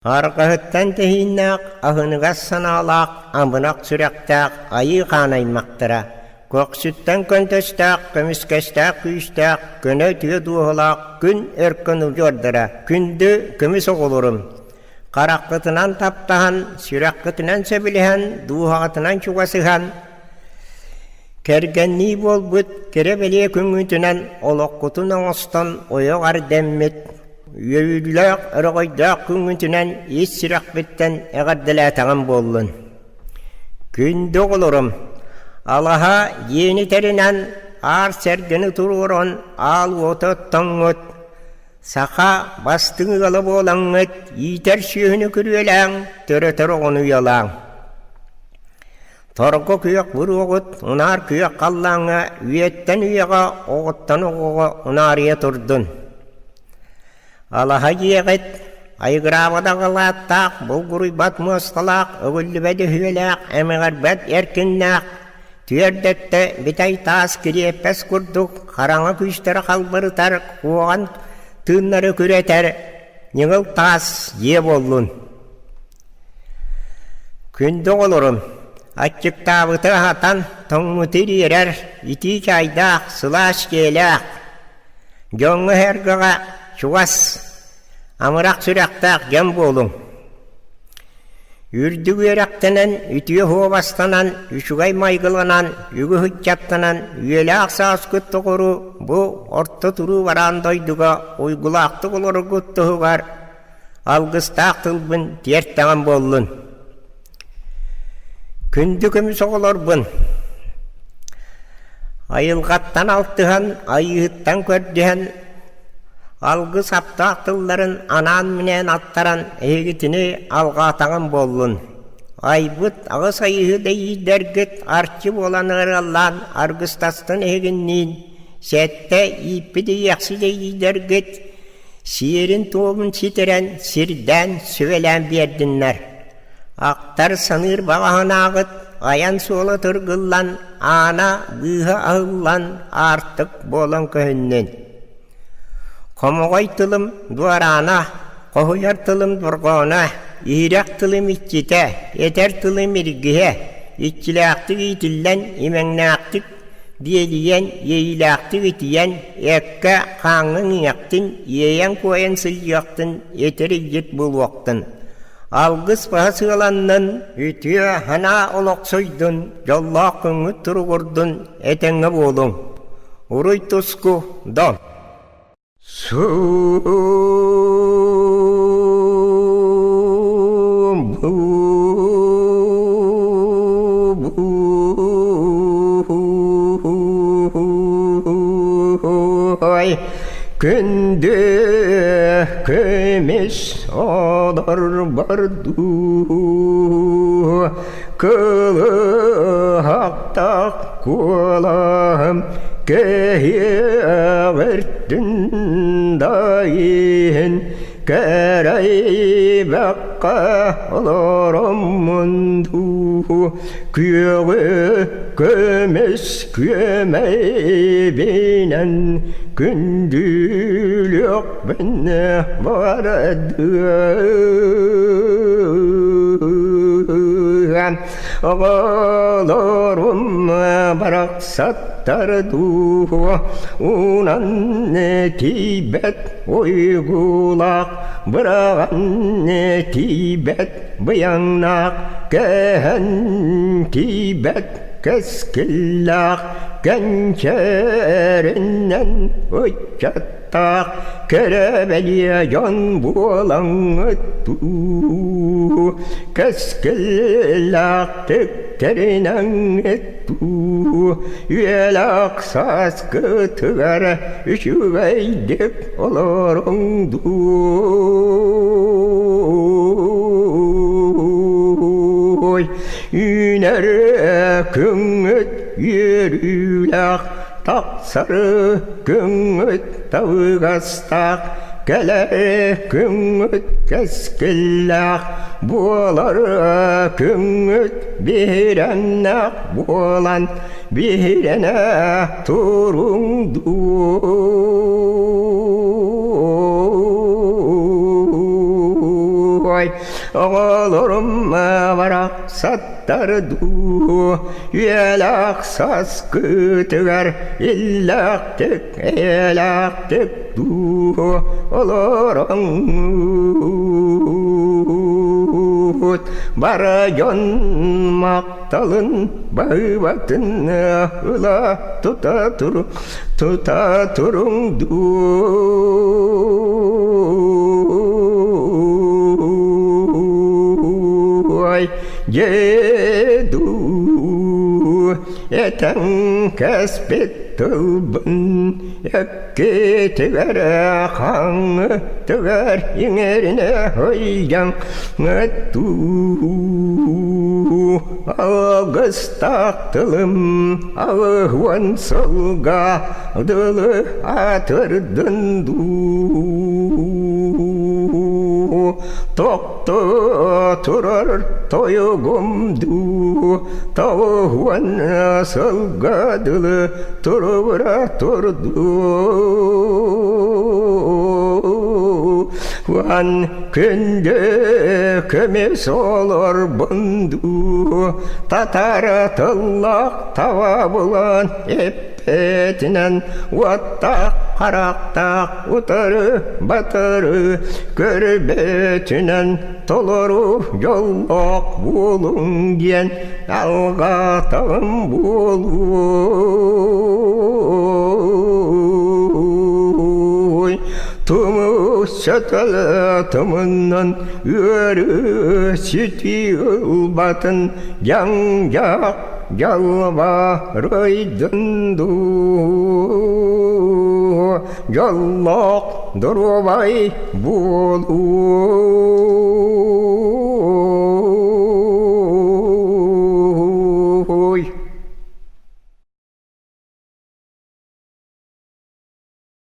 Арҕаһыттан тэһииннээх, аһыныгас санаалаах, амынах сүрэхтээх айыы хаан аймахтара, көхсүттэн көнтөстөөх, көмүскэстээх күүстээх, көнө үтүө дууһалаах күн өркөн удьуордара, күндү көмүс оҕолорум, хараххытынан таптаһан, сүрэххитинэн сөбүлэһэн, дууһаҕытынан чугасыһан, кэргэннии буолбут кэрэ-бэлиэ күҥҥүтүнэн олоххутун оҥостон ойох эрдэммит Үөрүүлээх, өрөҕөйдөөх күҥҥүтүнэн ис сүрэхпиттэн эҕэрдэлээтэҕим буоллун. Күндү оҕолорум, алаһа дьиэни тэринэн, аар сэргэни туруоран аал уоту оттоҥҥут, саха бастыҥ ыала буолаҥҥыт иитэр сүөһүнү күрүөлээҥ, төрөтөр оҕону уйалааҥ. Торго күөх буруоҕут унаар күөх халлааҥҥа үйэттэн үйэҕэ оҕоттон оҕоҕо унаарыйа турдун. Алаһа дьиэҕит айыгыраабат аҕалааттаах, булгуруйбат муосталаах, өгүллүбэт өһүөлээх, эмэҕирбэт эркиннээх, түөрдэттэ бүтэй таас кириэппэс курдук хараҥа күүстэрэ халбарытар, куоҕан тыыннары күрэтэр ньыгыл таас дьиэ буоллун. Күндү оҕолорум, аччыктаабыты аһатан, тоҥмуту ириэрэр, итии чаайдаах, сылаас дьиэлээх, дьоҥҥо-сэргэҕэ чугас, амарах сүрэхтээх дьон буолуҥ. Үрдүк үөрэхтэнэн, үтүө суобастанан, үчүгэй майгыланан, үгүс ыччаттанан, үйэлээх сааскыт тоҕору бу орто туруу бараан дойдуга уйгулаахтык олороргут туһугар алгыстаах тылбын тиэртэҕим буоллун. Күндү көмүс оҕолорбун, айылҕаттан алтыһан, айыыһыттан көрдөһөн, алгыс аптаах тылларын анаан-минээн аттаран эһигитини алҕаатаҕым буоллун. Айбыт аҕыс айыыһы дэйиирдэргит арчы буолан арыаллаан аргыстастын эһигинниин, сэттэ ииппит ийэхси дэйиирдэргит Сиэрин-туомун ситэрэн, сирдээн, сүбэлээн биэрдиннэр. Ахтар саныыр баҕаһынааҕыт айан суола тыргыллан, аана быыһа аһыллан, аартык буолан көһүннүн. Хомоҕой тылым дуораана, хоһуйар тылым дорҕооно, иһирэх тылым иччитэ, этэр тылым илгиһэ, иччилээхтик иитиллэн, имэҥнээхтик Диэлийэн, иэйиилээхтик итийэн, эккэ, хааҥҥа иҥиэхтин, иэйэн-куойан сылдьыахтын, этэр илдьит буолуохтун. Алгыс баһа сыаланнын, үтүө санаа олохсуйдун, дьоллоох күҥҥүт туругурдун, этэҥҥэ буолуҥ. Уруй туску, дом! Күндү көмүс олорбор дуу Кылыһахтаах куолаһым кэһиэҕиртин да иһин кэрэйбэккэ олороммун дуу күөҕү көмүс күөмэйбинэн күндүлүөхпүн барадыам оҕолорум барахсаттар дуу унан тиийбэт уйгулаах быраҕан тиийбэт быйаҥнаах кэһэн тиийбэт кэскиллээх кэнчээринэн ыччаттаах кэрэ-бэлиэ дьон буолаҥҥыт дуу, кэскиллээхтик тэринэҥҥит дуу, үйэлээх сааскытыгар үчүгэйдик олоруҥ дуу. Үүнэр күҥҥүт үөрүүлээх, тахсар күҥҥүт табыгастаах, кэлэр күҥҥүт кэскиллээх, буолар күҥҥүт биһирэмнээх буолан биһирэнэ туруҥ дуу. Оҕолорум барахсаттар дуу, үйэлээх саскытыгар иллээхтик, эйэлээхтик дуу олороҥҥут. Бары дьон махталын баһыыбатын ыла тута тур тута туруҥ дуу дьэ дуу этэн кэспит тылбын Эккитигэр хаҥытыгар иҥэринэ сылдьан дуу алгыстаах тылым 80 сылга дылы аатырдын дуу тохтоо турар тойугум дуу 90 сылга дылы туругура турду Уан күндү көмүс олорбун дуу татара тыллах таба булан эппитинэн уоттаах харахтаах утары батары көрбүтүнэн толору дьоллоох буолуҥ диэн алҕаатаҕым буолуой тумус сөтөлө тумуннун ыарыы ситии ылбатын дьаҥ-дьах дьалбарыйдын дуу дьоллоох доруобай буолууй.